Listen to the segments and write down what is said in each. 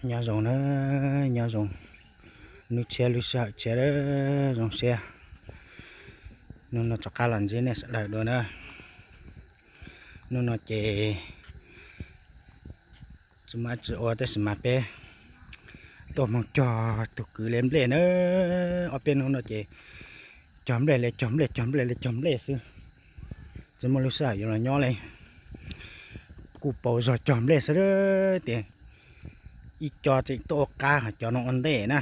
Nyob zoo na, nyob zoo. Hnub tshiab lub sij hawm tshiab, zoo siab hnub no rov qab los ntsib nej sawv daws dua na. Hnub no ces tsis muaj dab tsi ua tab sis mas peb tuaj mus cog tus kwv li nplej na. Ob peb hnub no ces cog nplej li cog nplej, cog nplej li cog nplej xwb, tsis muaj lub sij hawm yuav los nyob li. Kuj pauv zog cog nplej xwb tias ib co tseem tuaj ua qab, ho cov no ua ntej na.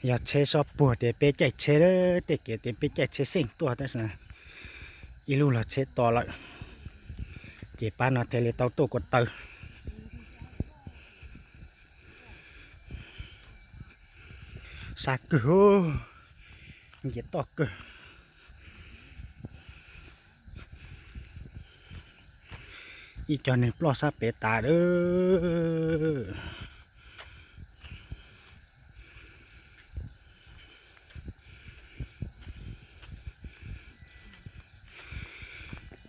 Yog tsheb sob puag tias peb caij tsheb, tej kev tias peb caij tsheb xeej tuaj tab sis ib lub los tsheb to lawm, ces pab no thiaj li tau tuaj ko taw. Sab kawg, nce toj kawg. Ib co neeg ploj sab pem tas lawm.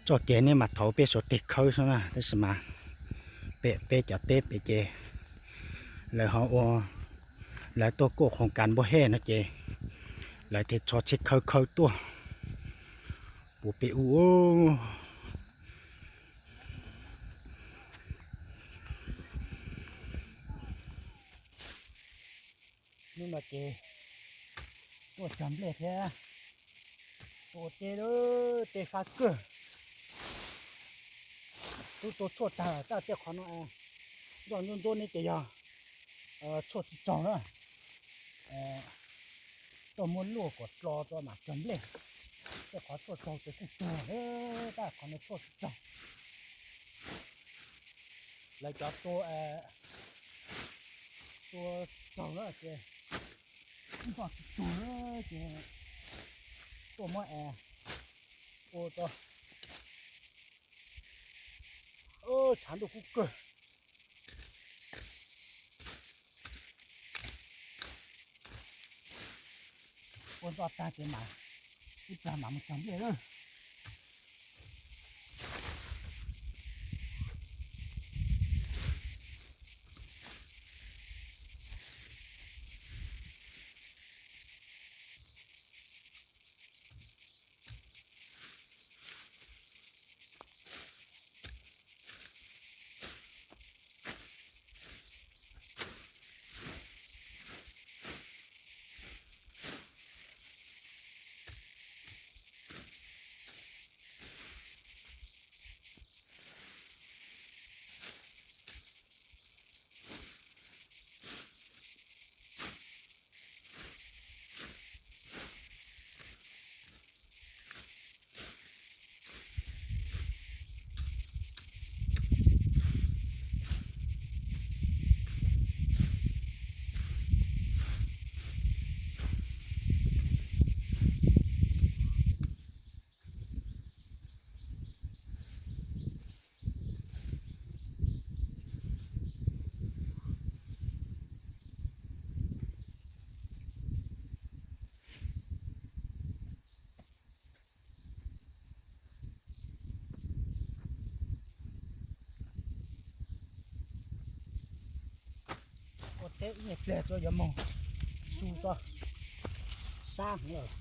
Txoj kev nej mam thaum peb suav teg khawb xwb na tab sis mas pem peb cov teb pem ces lawv ho ua, lawv tuaj kuaj khoos kas npua hej no ces lawv thiaj tso tsheb khawb khawb tuaj puv pem ub. Hnub no ces tuaj cog nplej thiab, tua teb, teb fab kawg. Twb tua tshuaj tag, tab tej qhov no nroj ntsuab ntsuab ne ces yog tshuaj tsis tsaug na. Tuaj muab luaj kom dlo tso mam cog nplej. Tej qhov tshuaj tsaug ces kuj tuag, tab qhov no tshuaj tsis tsaug. Lawv cov tua, tua tsis tsaug na ces, nroj tsis tsaug na ces tuaj muab ua tso. Tshav ntuj kub kawg. Ua nroj tag ces mam, ib plag mam mus cog nplej lawm. Ua teb ib nyuag pliag tsuas yuav moog su tso, sab heev lawm.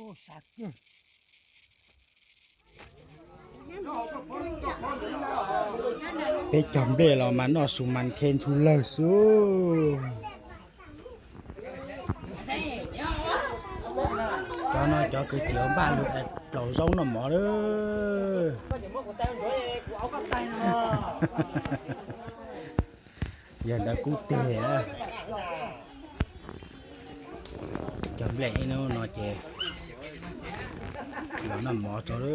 Sa kawg. Peb cog nplej los mas noj su mas nthe ntxhu lawg xwb. Cov no cov kwv tij npaj lug plaus zaub noj mov lawm. Yog ntawd kub teg. Cov nplej ib hnub no ces los noj mov tso lawm.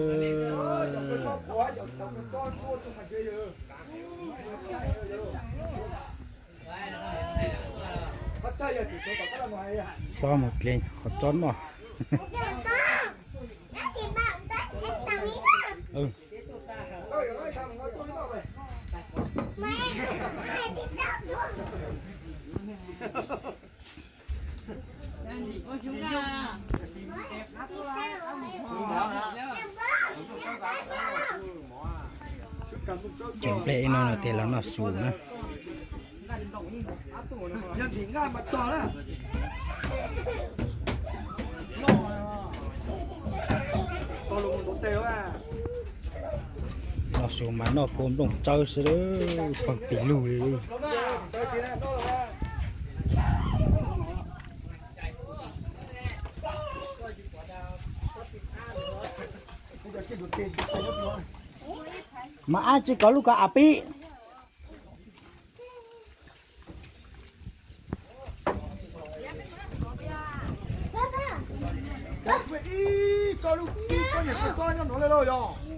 Tsob mus dle qhov tsob noj. Cov nplej ib hnub no ces los noj su na. Noj su mas noj pua nplooj tsawb xwb, pawg pes lug li. Mas ab tsis kov lub kov av pib.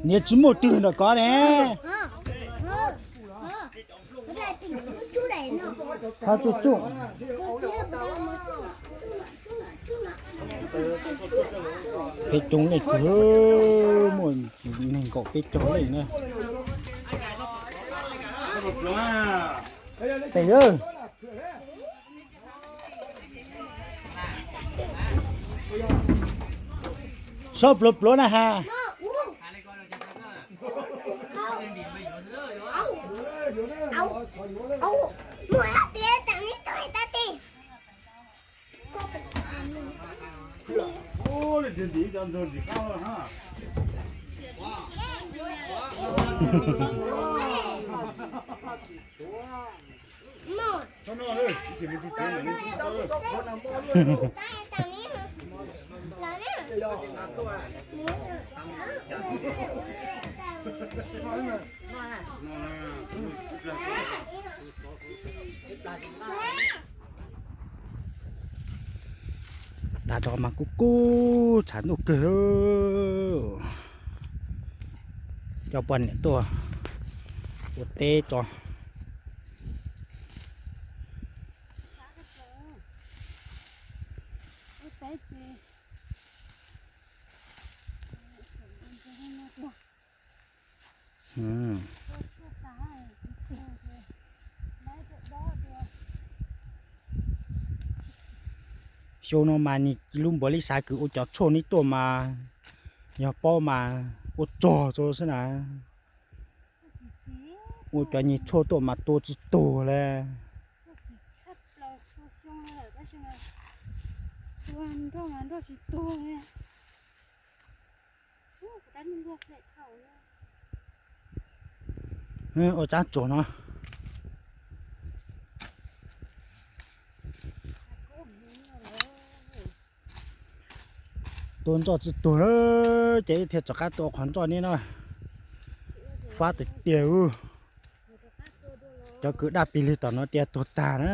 Niag tsis muaj twg ntawm kov ne. Ho tsuj tsuj. Peb coob leej kawg, muaj nees nkaum peb caug leej na. Tes. Sob pluav pluav na has. Tag nrho mas kub kub tshav ntuj kawg. Coj poj niam tuaj ua teb tso. Xyoo no mas nws lub npuav li xav kws ua cov tshuaj neb tuaj mas yog paub mas ua tsog tso xwb na. Ua cov nyuag tshuaj tuaj mas tua tsis tuag li. Ua tsab tsuag no. Tua ntsoj tsis tuag ces ib thiaj rov qab tua qhov ntsoj neb no. Fab tiag tiag. Cov kwv daj pis lwg tom no tias tuag tag na,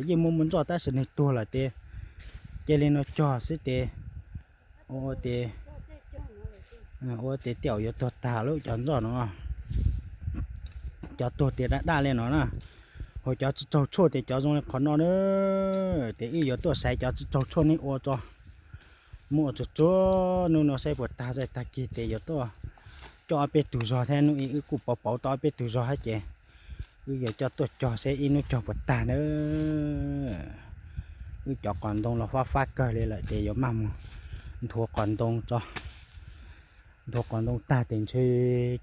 yeej muaj muaj ntsoj tab sis nws tuag lawm ces cia li no cog xwb ces ua ces, ua ces tej zaum yuav tuag tag lawm cov ntsoj no. Cov tuag tias daj daj li no na. Hos cov tsis raug tshuaj ces cov zoo li qhov no na. Ces wb yuav tuaj xaiv cov tsis raug tshuaj neb ua tso. Muab ua tsuag tsuag hnub no saib puas tag, tag kis ces yuav tuaj coj ob peb tug zog thiab, hnub ib wb kuj pauv pauv tau ob peb tug zog thiab ces wb yuav coj tuaj cog saib ib hnub cog puas tag na. Wb cov qos ntoo los fab fab kawg li lawm ces yuav maj mus nthuav qos ntoo tso. Nthuav qos ntoo tag ces ntshe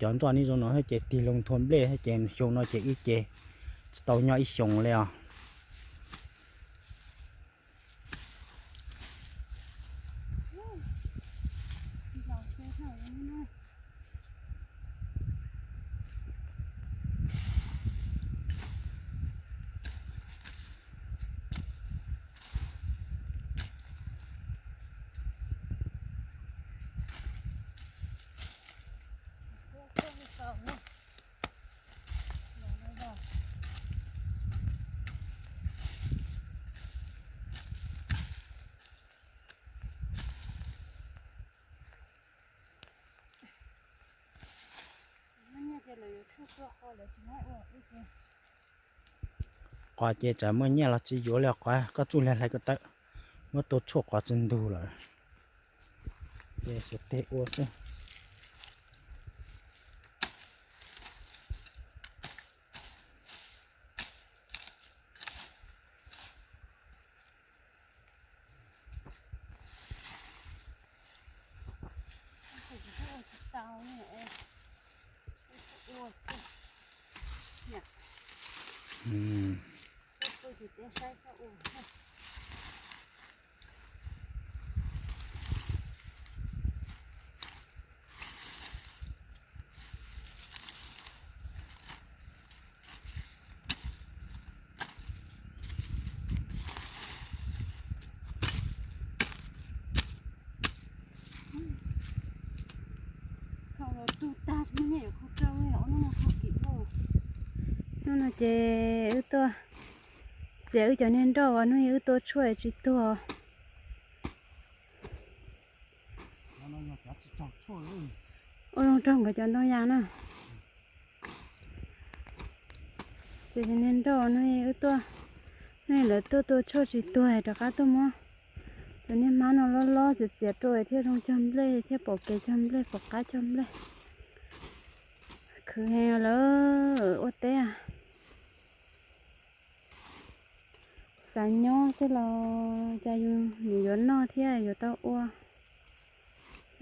cov ntsoj neb zoo no thiab ces tig loo nthua nplej thiab ces xyoo no ces wb ces tsis tau nyob ib xyoos li os. Qos ces tsam muaj nyiaj los tsis yuav li qos, koj tsuj li hlais ko taw, muab tua tshuaj qos tsis ntug lawm. Ces siav teg ua xwb. Hnub no ces wb tuaj txiav wb cov niag nroj uas hnub ib wb tua tshuaj tsis tuag. Ua zoo raug nkawd cov ntoo yas na. Ces cov niag nroj no wb tuaj, nej lawv tuaj tua tshuaj tsis tuag rov qab tuaj muab cov niag hmab no lob lob txiav txiav rau thiaj zoo cog nplej thiaj pom kev cog nplej pom qab cog nplej. Khwv heev lawm ua teb. Xav nyob xwb los cas yus nim yuav noj thiab yuav tau ua.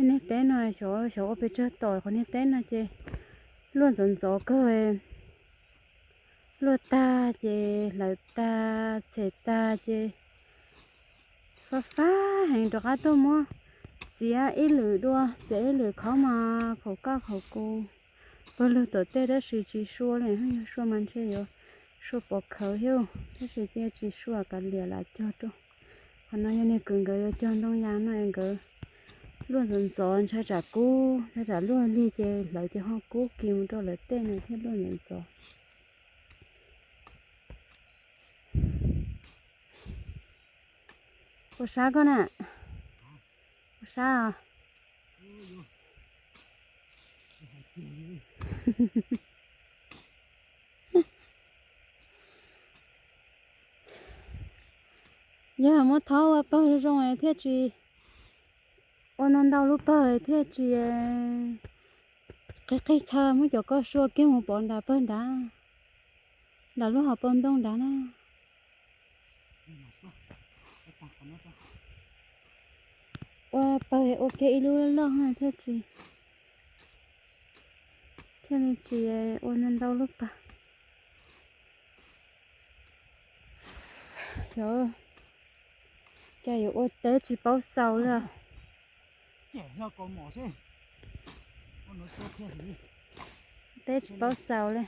Niag teb no xyov ua pes tsawg tom qhov niag teb no ces luaj ntxov ntxov kawg. Luaj tag ces hlawv tag txhem tag ces fab fab heev rov qab tuaj muab txiav ib lwm dua, txiav ib lwm khob mas khaum kaj khaum kuv pawg lug tom tej tab sis tsis sua li, yog sua mas ntshe yuav sua pov khawv thiab tab sis cia tsis sua kav liam lam cog rau. Qhov no yog niag kwv nkawd yuav cog ntoo yas no nkawd luaj ntxov ntxov ntshai tsam kub, ntshai tsam luaj lig ces hlawv ces ho kub kis mus rau lawv tej no thiaj luaj ntxov ntxov. Puas sab koj na? Puas sab os? Yog muab thob ua pawg zoo zoo thiaj tsis, ua ntau ntau lub pawg thiaj tsis qig qig chaw, muab cov koj sua kiag mus pov nram pawg nrad, nram lub hauv paus ntoo nrad na. Ua pawg ua kiag ib lub loj thiaj tsis, thiaj li tsis ua ntau ntau lub pawg. Xyov cas yuav ua teb tsis paub xaus li. Teb tsis paub xaus li.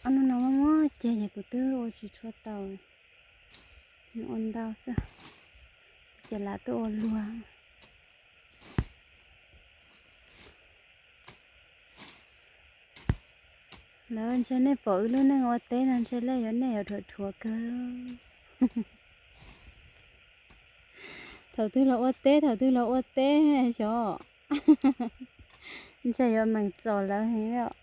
Ob hnub no muab muab ceg ces kuv twb ua tsis tshua tau, ua ntau xwb, ces lam tuaj ua luag. Lawv ntshe nej pom wb lub neej ua teb no ntshe nej yuav, nej yuav dhuav dhuav kawg. Thaum twg los ua teb, thaum twg los ua teb xyov. Ntshe yuav meem txom lawv heev li os.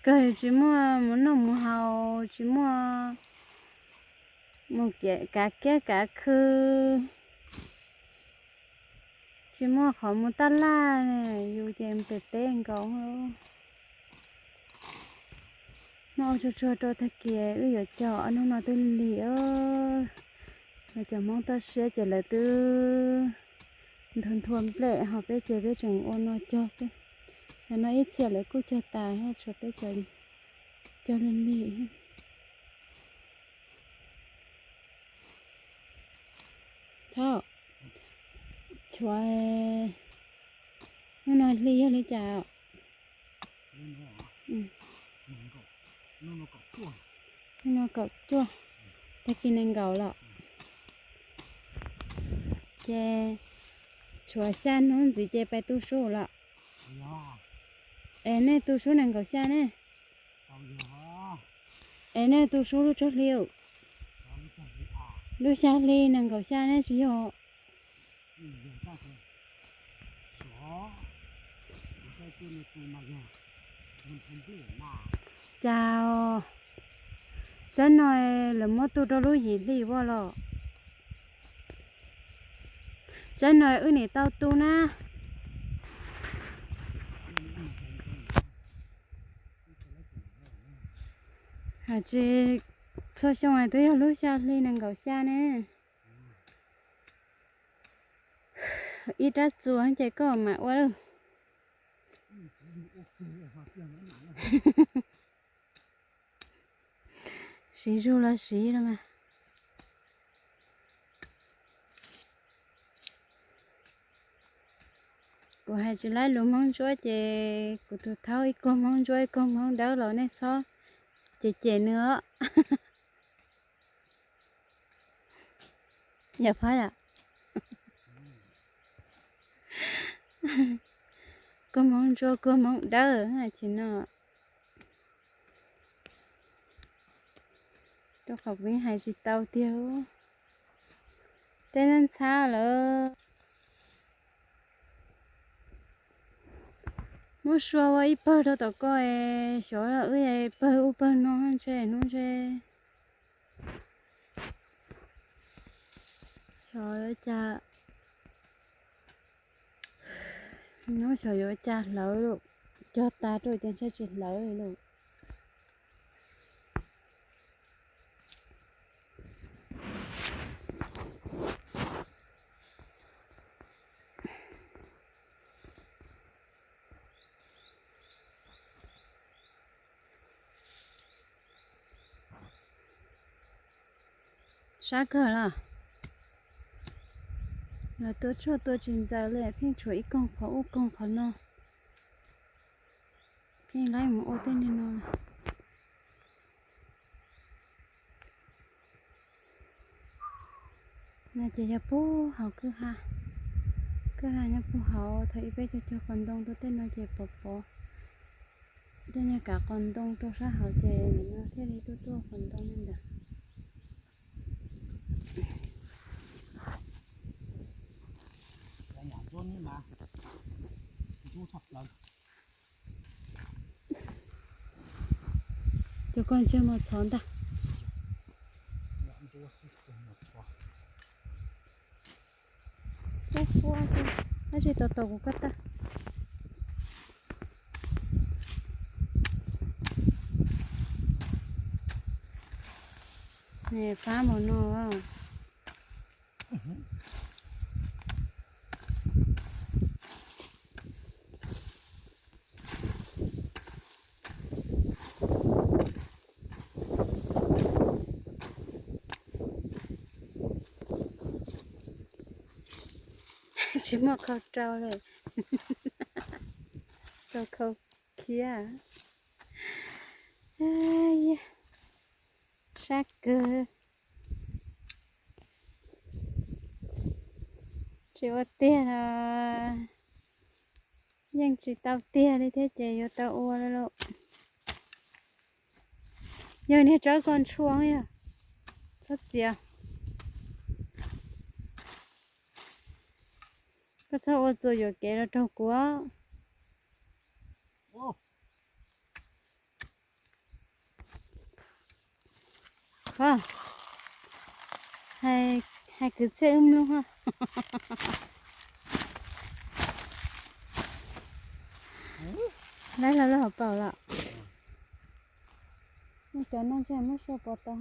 Kawg tsis muaj mus noj mus haus, tsis muaj mus kav kiab kav khw, tsis muaj qhov mus taj laj, yus ces pem teb nkaus. Muab ua tsuag tsuag rau tag kis wb yuav cog ob hnub no twb lig. Lawv cov Hmoob toj siab ces lawv twb nthua nthua nplej ho peb ces peb tseem ua no cog xwb. Cov no ib txhia lawv kuj cog tas, tshuav peb cov cog lig lig. Thaum tshuav, hnub no hli yog li cas? Hnub no kaum cuaj, tag kis nees nkaum lawm. Ces tshuav xya hnub ntxiv ces pais tu sub lawm. Es nej tu sub nees nkaum xya ne? Es nej tu sub lub tsawg hli? Lub xya hli nees nkaum xya ne tsis yog? Cas, tsaib no lawv muab tu rau lub yim hli ua los? Tsaib no wb nim tau tu na. Hais tsis, txhua xyoo twb yog lub xya hli nees nkaum xya ne. Ib rab txuas ces koj mam ua lawm. Siv zug los siv los mas. Kuv hais tsis laib lus Hmoob Ntsuab ces kuv tus thaub ib kuag Hmoob Ntsuab ib kuag Hmoob Dawb los nej txhob cem cem nws os. Yog phab yom? Kuag Hmoob Ntsuab kuag Hmoob Dawb ces no. Rau qhov kuv yeej hais tsis tau tiag. Tej ntxhab lawm. Muab sua ua ib pawg rau tom ko es xyov wb pawg ub pawg no ntshe hnub ntshe xyov cas, hnub xyov yuav cas hlawv lawm. Cog tas rau ces ntshe tsis hlawv li lawm. Sab kawg los. Lawv tua tshuaj tua tsis ntxaws li, pheej tshuav ib koog qhov ub koog qhov no. Pheej laib mus ua tej niag no. No ces yog puag hauv kwj ha, kwj ha nyob puag hauv. Thaum ub peb cog cog qos ntoo rau tej no ces pov pov, coj nyiaj kav qos ntoo rau sab hauv ces nim no thiaj li tuaj tuaj qos ntoo li ntawd. Cov ko ntshe mas txhov ntag. Tab sis tau tau kuv koj tag. Fab npaum no. Tsis muaj khau rau li, rau khau khiab. Sab kawg. Tsis ua tiag los yeej tsis tau tiag li thiab ces yuav tau ua lawm lauj. Yog niag tsawb ko ntshua yog, txhob txiav. Koj txhob ua txuas yuam kev los raug kuv. Hais kwv txhiaj wb mloog. Laib los lawm hauv paus lawm. Muab cov no ntshe muab sua pov tau.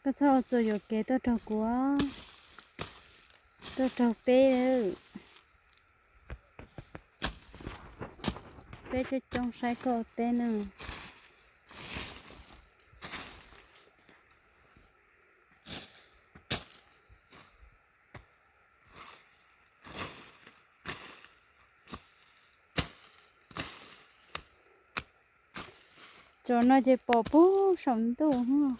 Koj txhob ua txuas yuam kev tuaj raug kuv, tuaj raug peb. Peb coob coob saib koj ua teb na. Tsob no ces pom puag saum ntuj no.